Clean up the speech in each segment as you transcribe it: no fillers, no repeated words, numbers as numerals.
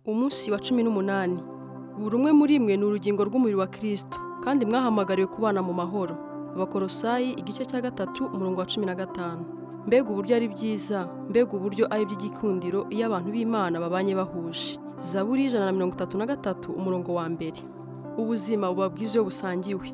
Umunsi wa 18. Buri umwe muri mwe ni urugingo rw'umubiri wa Kristo, kandi mwahamagariwe kubana mu mahoro. Abakolosayi igice cya 3 umurongo wa 15. Mbega uburyo ari byiza, mbega uburyo ari iby'igikundiro iyo abantu b'Imana babanye bahuje. Zaburi 133 umurongo wa 1. Ubuzima buba bwiza iyo busangiwe.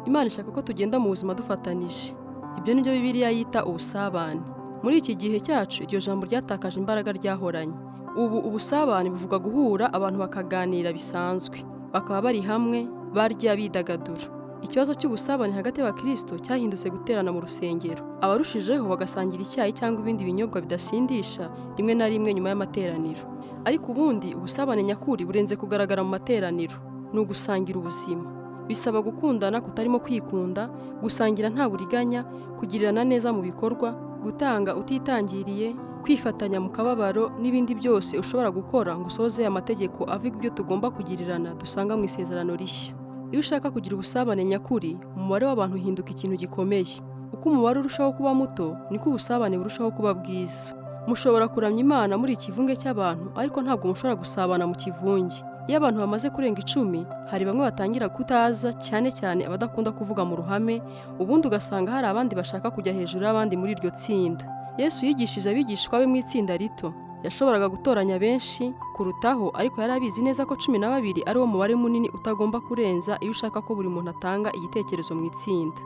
Imana ishaka ko tugenda mu buzima dufatanije. Ibyo nibyo Bibiliya yita ubusabane. Muri iki gihe cyacu iryo jambo ryatakaje imbaraga ryahoranye. Ubu ubusabane buvuga guhura abantu bakaganira bisanzwe, bakaba bari hamwe, barya bidagadura. Ikibazo cy'ubusabane hagati y'abakristo cyahindutse guterana mu rusengero. Abarushijeho bagasangira icyayi cyangwa ibindi binyobwa bidasindisha rimwe na rimwe nyuma y'amateraniro. Ariko ubundi ubusabane nyakuri burenze kugaragara mu materaniro, ni ugusangira ubuzima. Bisaba gukundana kutarimo kwikunda, gusangira nta buriganya, kugirirana neza mu bikorwa, gutanga utitangiriye, kwifatanya mu kababaro n'ibindi byose ushobora gukora ngo usohoze amategeko avuga ibyo tugomba kugirirana dusanga mu isezerano rishya. Iyo ushaka kugira ubusabane nyakuri, umubare w'abantu uhinduka ikintu gikomeye. Uko umubare urushaho kuba muto, niko ubusabane burushaho kuba bwiza. Mushobora kuramya Imana muri ikivunge cy'abantu, ariko ntabwo mushobora gusabana mu kivunge. Iyo abantu bamaze kurenga 10, hari bamwe batangira kutaza, cyane cyane abadakunda kuvuga mu ruhame, ubundi ugasanga hari abandi bashaka kujya hejuru y'abandi muri iryo tsinda. Yesu yigishije abigishwa be mu itsinda rito. Yashoboraga gutoranya benshi kurutaho, ariko yari abizi neza ko 12 ari wo mubare munini utagomba kurenza iyo ushaka ko buri muntu atanga igitekerezo mu itsinda.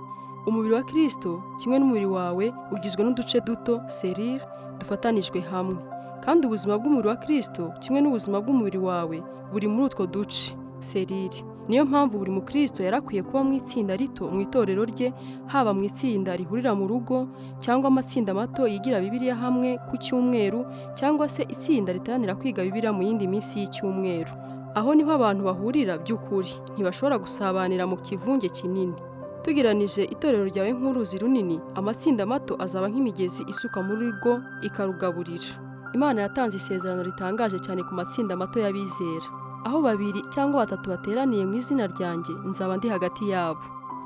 Umubiri wa Kristo, kimwe n'umubiri wawe, ugizwe n'uduce duto, serire, dufatanijwe hamwe. Kandi ubuzima bw'umubiri wa Kristo, kimwe n'ubuzima bw'umubiri wawe, buri muri utwo duce, serire. Niyo mpamvu buri mukristo yarakwiye kuba mu itsinda rito mu itorero rye, haba mu itsinda rihurira mu rugo, cyangwa amatsinda mato yigira Bibiliya hamwe ku cyumweru, cyangwa se itsinda riteranira kwiga Bibiliya mu yindi minsi y'icyumweru. Aho niho abantu bahurira by'ukuri, ntibashobora gusabanira mu kivunge kinini. Tugereranije itorero ryawe nk'uruzi runini, amatsinda mato azaba nk'imigezi isuka muri rwo ikarugaburira. Imana yatanze isezerano ritangaje cyane ku matsinda mato y'abizera. Aho 2 cyangwa 3 bateraniye mu izina ryanjye, nzaba ndi hagati yabo.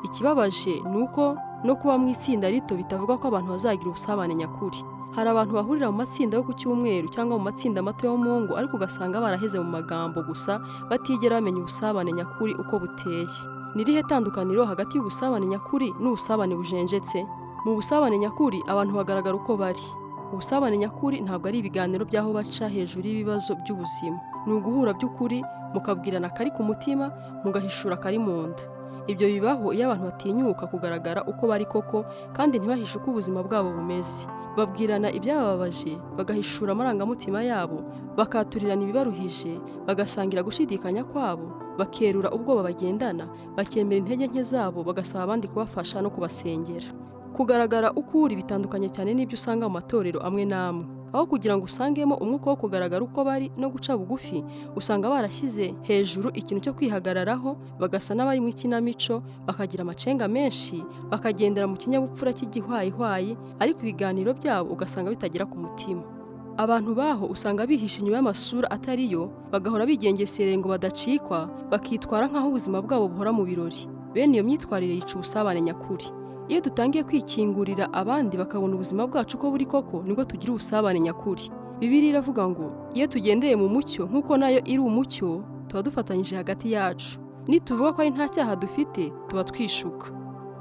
Ikibabaje ni uko no kuba mu itsinda rito bitavuga ko abantu bazagira ubusabane nyakuri. Hari abantu bahurira mu matsinda yo ku cyumweru cyangwa mu matsinda mato yo mu ngo, ariko ugasanga baraheze mu magambo gusa, batigera bamenya ubusabane nyakuri uko buteye. Ni irihe tandukaniro hagati y'ubusabane nyakuri n'ubusabane bujenjetse? Mu busabane nyakuri abantu bagaragara uko bari. Ubusabane nyakuri ntabwo ari ibiganiro by'aho baca hejuru y'ibibazo by'ubuzima. Ni uguhura by'ukuri, mukabwirana akari ku mutima, mugahishura akari mu nda. Ibyo bibaho iyo abantu batinyuka kugaragara uko bari koko, kandi ntibahishe uko ubuzima bwabo bumeze. Babwirana ibyabababaje, bagahishura amarangamutima yabo, bakaturirana ibibaruhije, bagasangira gushidikanya kwabo, bakerura ubwoba bagendana, bakemera intege nke zabo, bagasaba abandi kubafasha no kubasengera. Kugaragara uko uri bitandukanye cyane n'ibyo usanga mu matorero amwe n'amwe. Aho kugira ngo usangemo umwuka wo kugaragara uko bari no guca bugufi, usanga barashyize hejuru ikintu cyo kwihagararaho, bagasa n'abari mu ikinamico, bakagira amacenga menshi, bakagendera mu kinyabupfura cy'igihwayihwayi, ariko ibiganiro byabo ugasanga bitagera ku mutima. Abantu baho usanga bihishe inyuma y'amasura atari yo, bagahora bigengesereye ngo badacikwa, bakitwara nk'aho ubuzima bwabo buhora mu birori. Bene iyo myitwarire yica ubusabane nyakuri. Iyo dutangiye kwikingurira abandi bakabona ubuzima bwacu uko buri koko, nibwo tugira ubusabane nyakuri. Bibiliya iravuga ngo iyo tugendeye mu mucyo nk'uko nayo iri umucyo, tuba dufatanyije hagati yacu. Nituvuga ko ari nta cyaha dufite, tuba twishuka.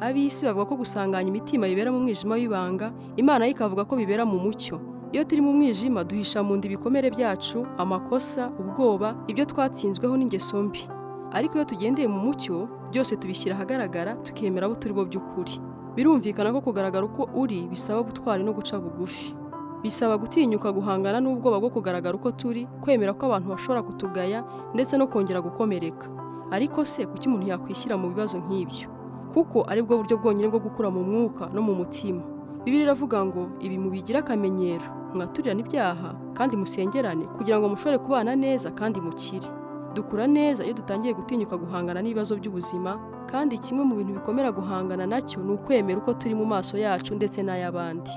Ab'isi bavuga ko gusanganya imitima bibera mu mwijima w'ibanga, Imana yo ikavuga ko bibera mu mucyo. Iyo turi mu mwijima duhisha mu nda ibikomere byacu, amakosa, ubwoba, ibyo twatsinzweho n'ingeso mbi. Ariko iyo tugendeye mu mucyo, byose tubishyira ahagaragara, tukemera abo turi bo by'ukuri. Birumvikana ko kugaragara uko uri bisaba ubutwari no guca bugufi. Bisaba gutinyuka guhangana n'ubwoba bwo kugaragara uko turi, kwemera ko abantu bashobora kutugaya ndetse no kongera gukomereka. Ariko se kuki umuntu yakwishyira mu bibazo nk'ibyo? Kuko ari bwo buryo bwonyine bwo gukura mu mwuka no mu mutima. Bibiliya iravuga ngo ibi mubigire akamenyero, mwaturirane ibyaha kandi musengerane kugira ngo mushobore kubana neza kandi mukire. Dukura neza iyo dutangiye gutinyuka guhangana n'ibibazo by'ubuzima, kandi kimwe mu bintu bikomera guhangana nacyo ni ukwemera uko turi mu maso yacu ndetse n'ay'abandi.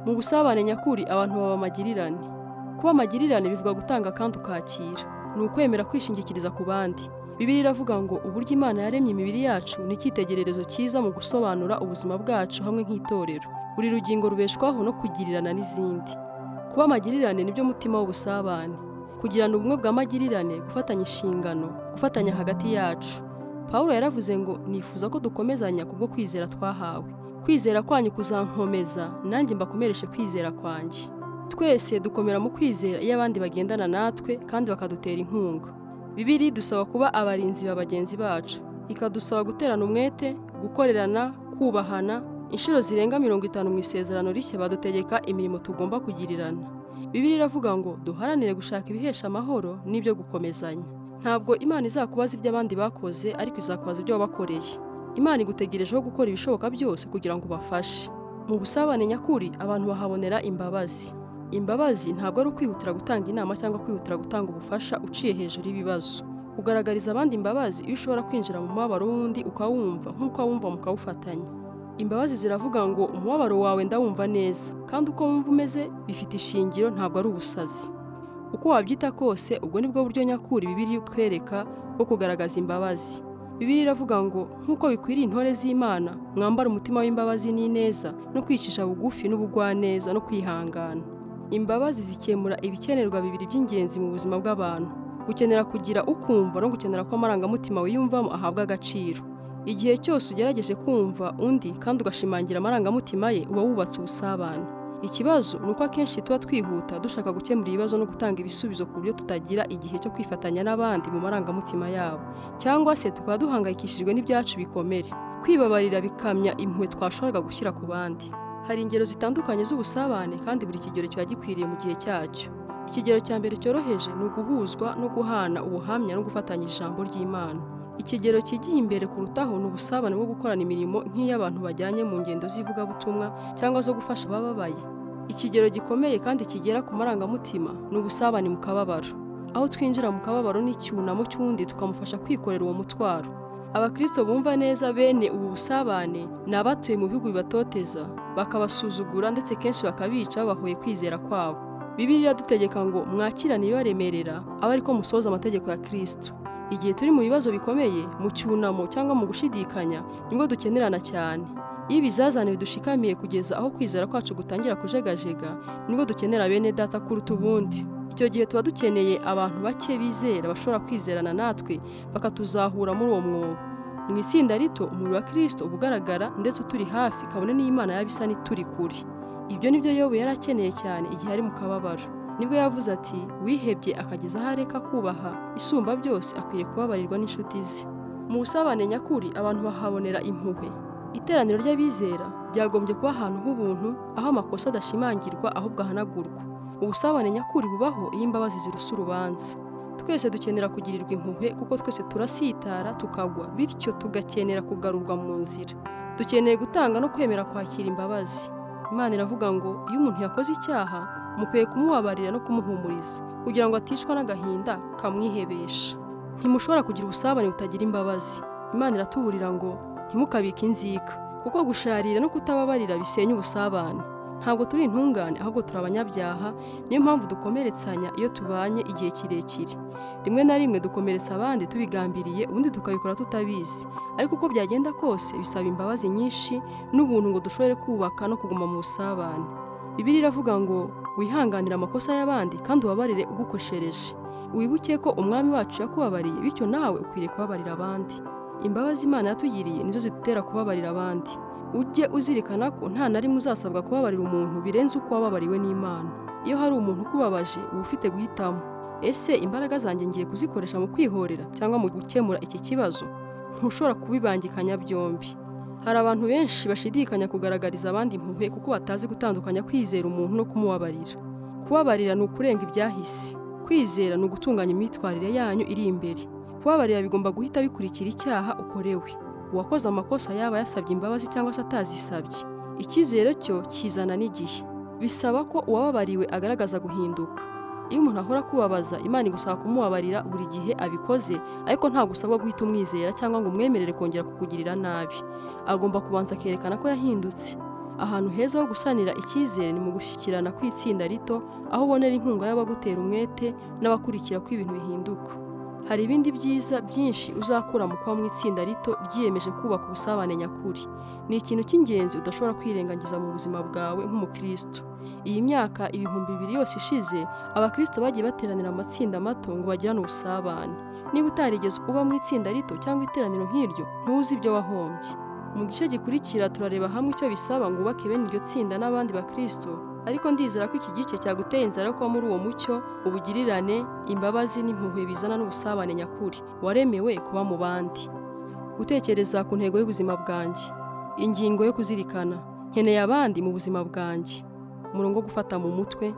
Mu busabane nyakuri abantu baba amagirirane. Kuba amagirirane bivuga gutanga kandi ukakira. Ni ukwemera kwishingikiriza ku bandi. Bibiliya iravuga ngo uburyo Imana yaremye imibiri yacu ni icyitegererezo cyiza mu gusobanura ubuzima bwacu hamwe nk'itorero. Buri rugingo rubeshwaho no kugirirana n'izindi. Kuba amagirirane nibyo mutima w'ubusabane. Kugirana ubumwe bw'amagirirane, gufatanya inshingano, gufatanya hagati yacu. Pawulo yaravuze ngo nifuza ko dukomezanya kubwo kwizera twahawe. Kwizera kwanyu kuzankomeza, nanjye mbakomereshe kwizera kwanjye. Twese dukomera mu kwizera iyo abandi bagendana natwe kandi bakadutera inkunga. Bibiliya idusaba kuba abarinzi ba bagenzi bacu, ikadusaba guterana umwete, gukorerana, kubahana. Inshuro zirenga 50 mu Isezerano Rishya badutegeka imirimo tugomba kugirirana. Bibiliya iravuga ngo duharanire gushaka ibihesha amahoro n'ibyo gukomezanya. Ntabwo Imana izakubaza ibyo abandi bakoze, ariko izakubaza ibyo wabakoreye. Imana igutegerejeho gukora ibishoboka byose kugira ngo ubafashe. Mu busabane nyakuri abantu bahabonera imbabazi. Imbabazi ntabwo ari ukwihutira gutanga inama cyangwa kwihutira gutanga ubufasha uciye hejuru y'ibibazo. Ugaragariza abandi imbabazi iyo ushobora kwinjira mu mubabaro w'undi ukawumva nk'uko awumva mukawufatanya. Imbabazi ziravuga ngo umubabaro wawe ndawumva neza, kandi uko wumva umeze bifite ishingiro, ntabwo ari ubusazi. Uko wabyita kose, ubwo nibwo buryo nyakuri Bibiliya itwereka bwo kugaragaza imbabazi. Bibiliya iravuga ngo nk'uko bikwiriye intore z'Imana, mwambare umutima w'imbabazi n'ineza, no kwicisha bugufi n'ubugwaneza no kwihangana. Imbabazi zikemura ibikenerwa bibiri by'ingenzi mu buzima bw'abantu: gukenera kugira ukumva no gukenera ko amarangamutima wiyumvamo ahabwa agaciro. Igihe cyose ugerageje kumva undi kandi ugashimangira amarangamutima ye, uba wubatse ubusabane. Ikibazo ni uko akenshi tuba twihuta dushaka gukemura ibibazo no gutanga ibisubizo ku buryo tutagira igihe cyo kwifatanya n'abandi mu marangamutima yabo, cyangwa se tukaba duhangayikishijwe n'ibyacu bikomere. Kwibabarira bikamya impuhwe twashoboraga gushyira ku bandi. Hari ingero zitandukanye z'ubusabane kandi buri kigero kiba gikwiriye mu gihe cyacyo. Ikigero cya mbere cyoroheje ni uguhuzwa no guhana ubuhamya no gufatanya ijambo ry'Imana. Ikigero kigiye imbere kurutaho ni ubusabane bwo gukorana imirimo nk'iy'abantu bajyanye mu ngendo z'ivugabutumwa cyangwa zo gufasha abababaye. Ikigero gikomeye kandi kigera ku marangamutima ni ubusabane mu kababaro, aho twinjira mu kababaro n'icyunamo cy'undi tukamufasha kwikorera uwo mutwaro. Abakristo bumva neza bene ubu busabane ni abatuye mu bihugu bibatoteza, bakabasuzugura ndetse kenshi bakabica babahoye kwizera kwabo. Bibiliya iradutegeka ngo mwakirane ibibaremerera, abe ariko musohoza amategeko ya Kristo. Igihe turi mu bibazo bikomeye, mu cyunamo cyangwa mu gushidikanya, nibwo dukenerana cyane. Iyo ibizazane bidushikamiye kugeza aho kwizera kwacu gutangira kujegajega, nibwo dukenera bene data kuruta ubundi. Icyo gihe tuba dukeneye abantu bake bizera bashobora kwizerana natwe bakatuzahura muri uwo mwobo. Mu itsinda rito, umubiri wa Kristo uba ugaragara ndetse uturi hafi, kabone n'Imana yaba isa n'ituri kure. Ibyo nibyo Yobu yari akeneye cyane igihe ari mu kababaro. Nibwo yavuze ati wihebye akageza aho areka kubaha isumba byose akwiriye kubabarirwa n'inshuti ze. Mu busabane nyakuri abantu bahabonera impuhwe. Iteraniro ry'abizera ryagombye kuba ahantu h'ubuntu, aho amakosa adashimangirwa ahubwo ahanagurwa. Ubusabane nyakuri bubaho iyo imbabazi zirusa urubanza. Twese dukenera kugirirwa impuhwe kuko twese turasitara tukagwa, bityo tugakenera kugarurwa mu nzira. Dukeneye gutanga no kwemera kwakira imbabazi. Imana iravuga ngo iyo umuntu yakoze icyaha, mukwiye kumubabarira no kumuhumuriza kugira ngo aticwa n'agahinda kamwihebesha. Ntimushobora kugira ubusabane butagira imbabazi. Imana iratuburira ngo ntimukabike inzika, kuko gusharira no kutababarira bisenya ubusabane. Ntabwo turi intungane ahubwo turi abanyabyaha, niyo mpamvu dukomeretsanya iyo tubanye igihe kirekire. Rimwe na rimwe dukomeretsa abandi tubigambiriye, ubundi tukabikora tutabizi. Ariko uko byagenda kose bisaba imbabazi nyinshi n'ubuntu ngo dushobore kubaka no kuguma mu busabane. Bibiliya iravuga ngo wihanganire amakosa y'abandi kandi ubabarire ugukoshereje. Wibuke ko Umwami wacu yakubabariye, bityo nawe ukwiriye kubabarira abandi. Imbabazi Imana yatugiriye nizo zidutera kubabarira abandi. Ujye uzirikana ko nta na rimwe uzasabwa kubabarira umuntu birenze uko wababariwe n'Imana. Iyo hari umuntu ukubabaje, uba ufite guhitamo. Ese imbaraga zanjye ngiye kuzikoresha mu kwihorera cyangwa mu gukemura iki kibazo? Ntushobora kubibangikanya byombi. Hari abantu benshi bashidikanya kugaragariza abandi impuhwe kuko batazi gutandukanya kwizera umuntu no kumubabarira. Kubabarira ni ukurenga ibyahise. Kwizera ni ugutunganya imyitwarire yanyu iri imbere. Kubabarira bigomba guhita bikurikira icyaha ukorewe. Uwakoze amakosa yaba yasabye imbabazi cyangwa se atazisabye. Icyizere cyo kizana n'igihe. Bisaba ko uwababariwe agaragaza guhinduka. Iyo umuntu ahora akubabaza, Imana igusaba kumubabarira buri gihe abikoze, ariko ntabwo usabwa guhita umwizera cyangwa ngo umwemerere kongera kukugirira nabi. Agomba kubanza akerekana ko yahindutse. Ahantu heza ho gusanira icyizere ni mu gushyikirana kw'itsinda rito, aho ubonera inkunga y'abagutera umwete n'abakurikira ko ibintu bihinduka. Hari ibindi byiza byinshi uzakura mu kuba mu itsinda rito ryiyemeje kubaka ubusabane nyakuri. Ni ikintu cy'ingenzi udashobora kwirengagiza mu buzima bwawe nk'umukristo. Iyi myaka 2000 yose ishize, abakristo bagiye bateranira mu matsinda mato ngo bagirane ubusabane. Niba utarigeze uba mu itsinda rito cyangwa iteraniro nk'iryo, ntuzi ibyo wahombye. Mu gice gikurikira turareba hamwe icyo bisaba ngo wubake bene iryo tsinda n'abandi bakristo, ariko ndizera ko iki gice cyaguteye inzara yo kuba muri uwo mucyo, ubugirirane, imbabazi n'impuhwe bizana n'ubusabane nyakuri. Waremewe kuba mu bandi. Gutekereza ku ntego y'ubuzima bwanjye. Ingingo yo kuzirikana. Nkeneye abandi mu buzima bwanjye. Umurongo wo gufata mu mutwe.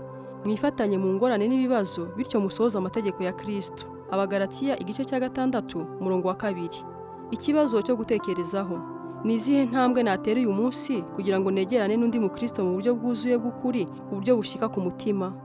Mwifatanye mu ngorane n'ibibazo, bityo musohoze amategeko ya Kristo. Abagalatiya igice cya 6, umurongo wa 2. Ikibazo cyo gutekerezaho. Ni izihe ntambwe natera uyu munsi kugira ngo negerane n'undi mukristo mu buryo bwuzuye bw'ukuri, uburyo bushyika ku mutima?